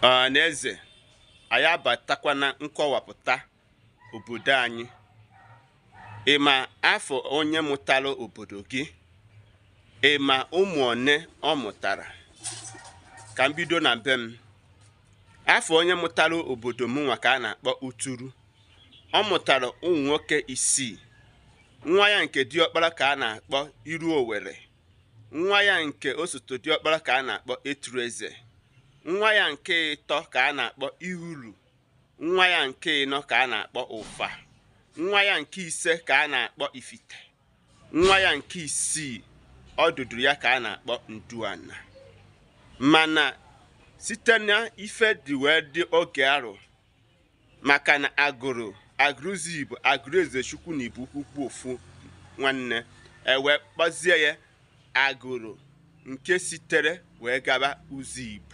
Ọhaneze, anyị abatakwana nkọwapụta obodo anyị. Ị ma afọ onye mụtara obodo gị? Ị ma ụmụ one ọ mụtara? Ka m bido na be m. Afọ onye mụtara obodo m nwa ka a na-akpọ Uturu. Ọ mụtara ụmụ nwoke isii. Nwa ya nke diọkpara ka a na-akpọ Iru Owere. Nwa ya nke osote diọkpara ka a na-akpọ Etueze. Nwa ya nke ịtọ ka a na-akpọ Ihuru. Nwa ya nke ịnọ ka a na-akpọ Ụfa. Nwa ya nke ise ka a na-akpọ Ifite. Nwa ya nke isii ọdụdụ ya ka a na-akpọ Nduana. Mana site na ife dị wee dị oge arụ, maka na agụrụ agụrụzi Igbo agụrụ Ezechukwu na Igbo ukwu bụ ofu nwanne, e wee kpọzie ya agụrụ nke sitere wee gaba ụzọ Igbo.